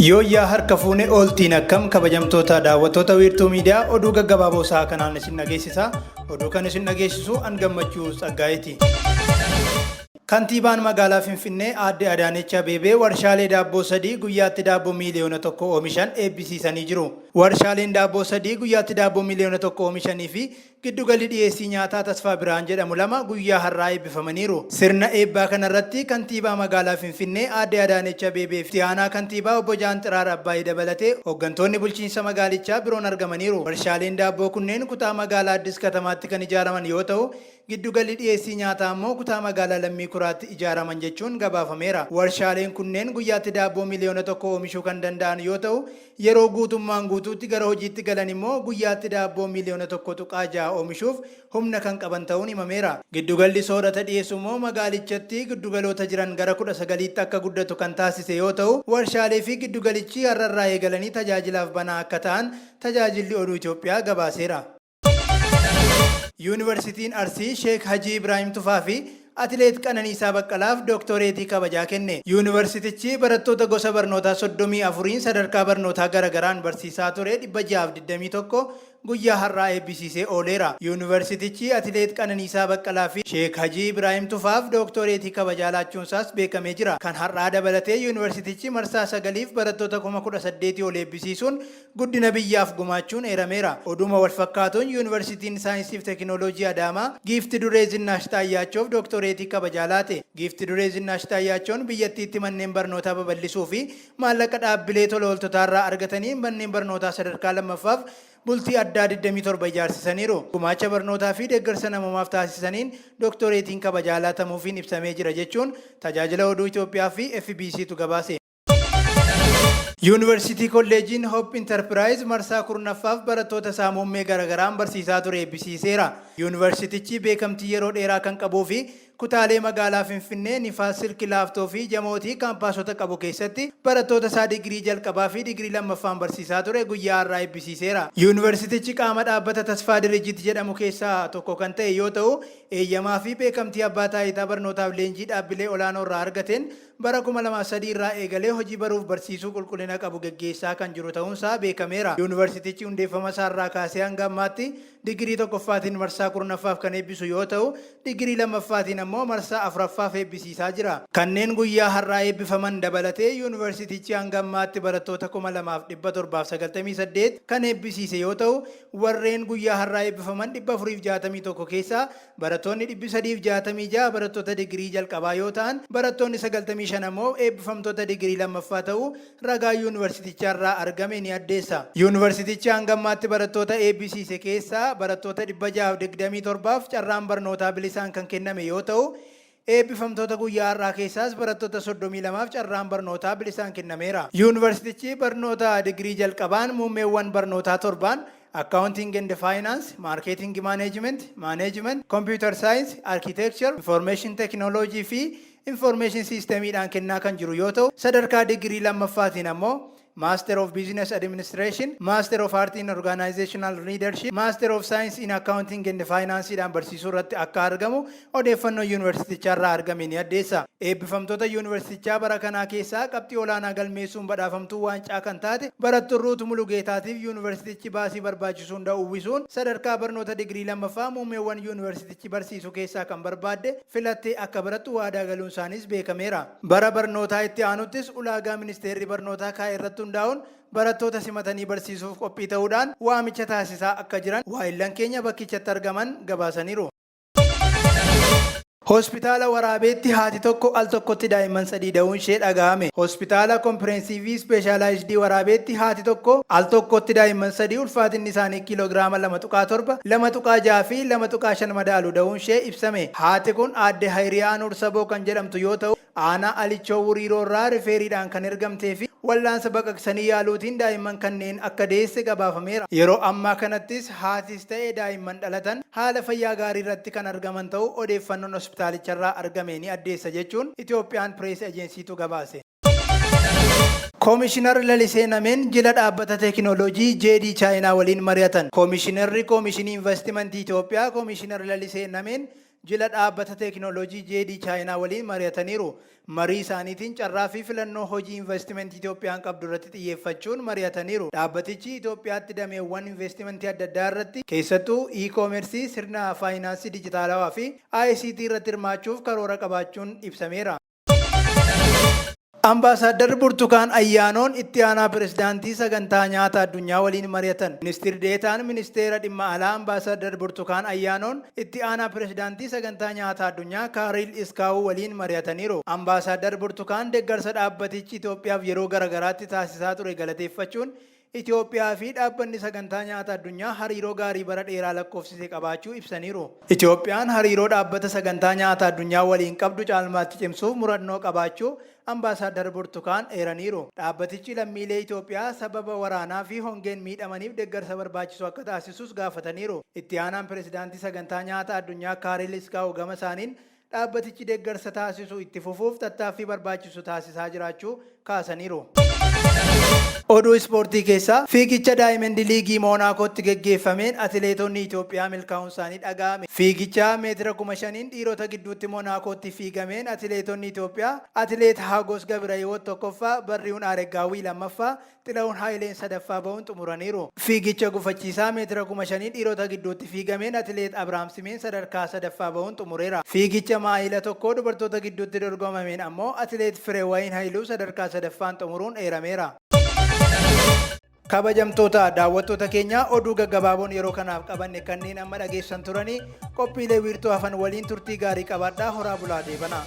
Yooyyaa harka fuune ooltiin akkam kabajamtoota daawwattoota Wiirtuu Miidiyaa, oduu gaggabaaboo sa'a kanaan isin dhageessisa. Oduu kan isin dhageessisu an Gammachuu Tsaggaa'eeti. Kantiibaan magaalaa Finfinnee Aadde Adaanech Abeebee warshaalee daabboo 3 guyyaatti daabboo miiliyoona 1 oomishan eebbisiisanii jiru. Warshaaleen daabboo 3 guyyaatti daabboo miiliyoona 1 oomishanii fi Giddugalli dhiyeessii nyaataa Tasfaa Birhaan jedhamu 2 guyyaa har'aa eebbifamaniiru. Sirna eebbaa kanarratti Kantiibaa Magaalaa Finfinnee Aadde Adaanech Abeebee fi Itti Aanaa Kantiibaa Obbo Jaanxiraar Abbaay dabalatee hoggantoonni bulchiinsa magaalichaa biroon argamaniiru. Warshaaleen daabboo kunneen kutaa magaalaa Addis Katamaatti kan ijaaraman yoo ta'u, Giddugalli dhiyeessii nyaataa ammoo kutaa magaalaa Lammii Kuraatti ijaaraman jechuun gabaafameera. Warshaaleen kunneen guyyaatti daabboo miliyoona 1 oomishuu kan danda'an yoo ta'u, yeroo guutummaan guutuutti gara hojiitti galan immoo guyyaatti daabboo miliyoona 1.6 oomishuuf humna kan qaban ta'uun himameera. Giddugalli soorata dhiyeessu immoo magaalichatti giddugaloota jiran gara 19tti akka guddatu kan taasise yoo ta'u, warshaalee fi giddugalichi har'arraa eegalanii tajaajilaaf banaa akka ta'an Tajaajilli Oduu Itoophiyaa gabaaseera. Yuunivarsiitiin Arsii Sheek Hajii Ibraahim Tufaa fi Atileet Qananiisaa Baqqalaaf Dooktoreetii kabajaa kenne. Yuunivarsiitichi barattoota gosa barnootaa 34n sadarkaa barnootaa garagaraan barsiisaa ture 621 guyyaa har'aa eebbisiisee ooleera. Yuunivarsiitichi Atileet Qananiisaa Baqqalaa fi Sheek Hajii Ibraahim Tufaaf Dooktoreetii kabajaa laachuunsaas beekamee jira. Kan har'aa dabalatee yuunivarsiitichi marsaa 9f barattoota 18,000 ol eebbisiisuun guddina biyyaaf gumaachuun eerameera. Oduma walfakkaatuun Yuunivarsiitiin Saayinsiif Teekinooloojii Adaamaa Giifti Duree Zinnaash Taayyaachoof Dooktoreetii kabajaa laate. Giifti Duree Zinnaash Taayyaachoon biyyattiitti manneen barnootaa babal'isuu fi maallaqa dhaabbilee tola ooltotaarraa argataniin manneen barnootaa sadarkaa 2ffaaf bultii addaa 27 ijaarsisaniiru. Gumaacha barnootaa fi deeggarsa namoomaaf taasisaniin Dooktoreetiin kabajaa laatamuufiin ibsamee jira jechuun Tajaajila Oduu Itoophiyaa fi FBCtu gabaase. Yuunivarsiitii Kolleejiin Hoop Intarpiraayiz marsaa 10ffaaf barattoota isaa muummee garagaraan barsiisaa ture eebbisiiseera. Yuunivarsiitichi beekamtii yeroo dheeraa kan qabuu fi kutaalee magaalaa Finfinnee, Nifaas Silki Laaftoo fi Jamootii kaampaasota qabu keessatti barattoota isaa digirii jalqabaa fi digirii lammaffaan barsiisaa ture guyyaa har'aa eebbisiiseera. Yuunivarsiitichi qaama dhaabbata Tasfaa Dirijit jedhamu keessaa tokko kan ta'e yoo ta'u, eeyyamaa fi beekamtii Abbaa Taayitaa Barnootaaf Leenjii Dhaabbilee Olaanoorraa argateen Bara 2003 irraa eegalee hojii baruuf barsiisuu qulqullina qabu geggeessaa kan jiru ta'uunsaa beekameera. Yuunivarsiitichi hundeeffamasaarraa kaasee hanga ammaatti digirii tokkoffaatiin marsaa 10ffaaf kan eebbisu yoo ta'u, digirii lammaffaatiin ammoo marsaa afuraffaaf eebbisiisaa jira. Kanneen guyyaa har'aa eebbifaman dabalatee yuunivarsiitichi hanga ammaatti barattoota 2798 kan eebbisiise yoo ta'u, warreen guyyaa har'aa eebbifaman 461 keessaa Barattoonni 366 barattoota digirii jalqabaa yoo ta'an, barattoonni 95 ammoo eebbifamtoota digirii lammaffaa ta'uu ragaan yuunivarsiitichaarraa argame ni addeessa. Yuunivarsiitichi hanga ammaatti barattoota eebbisiise keessaa barattoota 627f carraan barnootaa bilisaan kan kenname yoo ta'u, eebbifamtoota guyyaa har'aa keessaas barattoota 32f carraan barnootaa bilisaan kennameera. Yuunivarsiitichi barnoota digirii jalqabaan muummeewwan barnootaa torbaan Accounting and Finance, Marketing Management, Management, Computer Science, Architecture, Information Technology fi Information System'dhaan kennaa kan jiru yoo ta'u, sadarkaa digirii lammaffaatiin ammoo Master of Business Administration, Master of Art in Organizational Leadership, Master of Science in Accounting and Finance dhaan barsiisuu irratti akka argamu odeeffannoon yuunivarsiiticharraa argame ni addeessa. Eebbifamtoota yuunivarsiitichaa bara kanaa keessaa qabxii olaanaa galmeessuun badhaafamtuu waancaa kan taate barattuu Ruut Mulugeetaatiif yuunivarsiitichi baasii barbaachisu hunda uwwisuun sadarkaa barnoota digirii lammaffaa muummeewwan yuunivarsiitichi barsiisu keessaa kan barbaadde filattee akka barattu waadaa galuunsaaniis beekameera. Bara barnootaa itti aanuttis ulaagaa ministeerri barnootaa kaa'e irratti hundaa'uun barattoota simatanii barsiisuuf qophii ta'uudhaan waamicha taasisaa akka jiran waahillan keenya bakkichatti argaman gabaasaniiru. Hospitaala Waraabeetti haati tokko al tokkotti daa'imman sadii da'uun ishee dhaga'ame. Hospitaala Kompireensivii Ispeeshaalaayizdii Waraabeetti haati tokko al tokkotti daa'imman sadii ulfaatinni isaanii kiiloogiraama 2.7, 2.6 fi 2.5 madaalu da'uun ishee ibsame. Haati kun Aadde Hayiriyaa Nuur Saboo kan jedhamtu yoo ta'u, Aanaa Alichoo Wuriiroo irraa rifeeriidhaan kan ergamtee fi wal'aansa baqaqsanii yaaluutiin daa'imman kanneen akka deesse gabaafameera. Yeroo ammaa kanattis haatis ta'e daa'imman dhalatan haala fayyaa gaarii irratti kan argaman ta'uu odeeffannoon hospitaalicharraa argame ni addeessa jechuun Itoophiyaan Pirees Ejensiitu gabaase. Koomishinar Lalisee Nameen jila dhaabbata teekinooloojii JD Chaayinaa waliin mari'atan. Koomishinarri Koomishinii Invastimantii Itoophiyaa Koomishinar Lalisee Nameen jila dhaabbata teeknooloojii Jeedii Chaayinaa waliin mari'ataniiru. Marii isaaniitiin carraa fi filannoo hojii investimentii Itoophiyaan qabdu irratti xiyyeeffachuun mari'ataniiru. Dhaabbatichi Itoophiyaatti dameewwan investimentii adda addaa irratti keessattuu e-commerce, sirna faayinaansii dijitaalawaa fi ICT irratti hirmaachuuf karoora qabaachuun ibsameera. Ambaasaaddar Burtukaan Ayyaanoon itti aanaa pirezidaantii Sagantaa Nyaata Addunyaa waliin mari'atan. Ministir Deetaan Ministeera Dhimma Alaa Ambaasaaddar Burtukaan Ayyaanoon itti aanaa pirezidaantii Sagantaa Nyaata Addunyaa Kaariil Iskaawuu waliin mari'ataniiru. Ambaasaaddar Burtukaan deeggarsa dhaabbatichi Itoophiyaaf yeroo garagaraatti taasisaa ture galateeffachuun Itoophiyaa fi dhaabbanni Sagantaa Nyaata Addunyaa hariiroo gaarii bara dheeraa lakkoofsise qabaachuu ibsaniiru. Itoophiyaan hariiroo dhaabbata Sagantaa Nyaata Addunyaa waliin qabdu caalmaatti cimsuuf murannoo qabaachuu Ambaasaaddar Burtukaan eeraniiru. Dhaabbatichi lammiilee Itoophiyaa sababa waraanaa fi hongeen miidhamaniif deeggarsa barbaachisu akka taasisus gaafataniiru. Itti aanaan pirezidaantii Sagantaa Nyaata Addunyaa Kaariil Iskaawu gama isaaniin dhaabbatichi deeggarsa taasisu itti fufuuf tattaaffii barbaachisu taasisaa jiraachuu kaasaniiru. Oduu ispoortii keessaa, fiigicha Daayimandi Liigii Moonaakootti geggeeffameen atileetonni Itoophiyaa milkaa'uun isaanii dhaga'ame. Fiigicha meetira 5,000n dhiirota gidduutti Moonaakootti fiigameen atileetonni Itoophiyaa Atileet Haagos Gabirahiwoot tokkoffaa, Barrihuun Aareggaawwii lammaffaa, Xilahun Hayileen sadaffaa ba'uun xumuraniiru. Fiigicha gufachiisaa meetira 5,000 dhiirota gidduutti fiigameen Atileet Abrahaam Simeen sadarkaa sadaffaa ba'uun xumureera. Fiigicha maayila tokkoo dubartoota gidduutti dorgomameen ammoo Atileet Fireewayin Hayiluu sadarkaa sadaffaan xumuruun eerameera. Kabajamtoota daawwattoota keenyaa, oduu gaggabaaboon yeroo kanaaf qabanne kanneen amma dhageessan turanii, qophiilee wiirtuu hafan waliin turtii gaarii qabaadhaa, horaa bulaa deebanaa.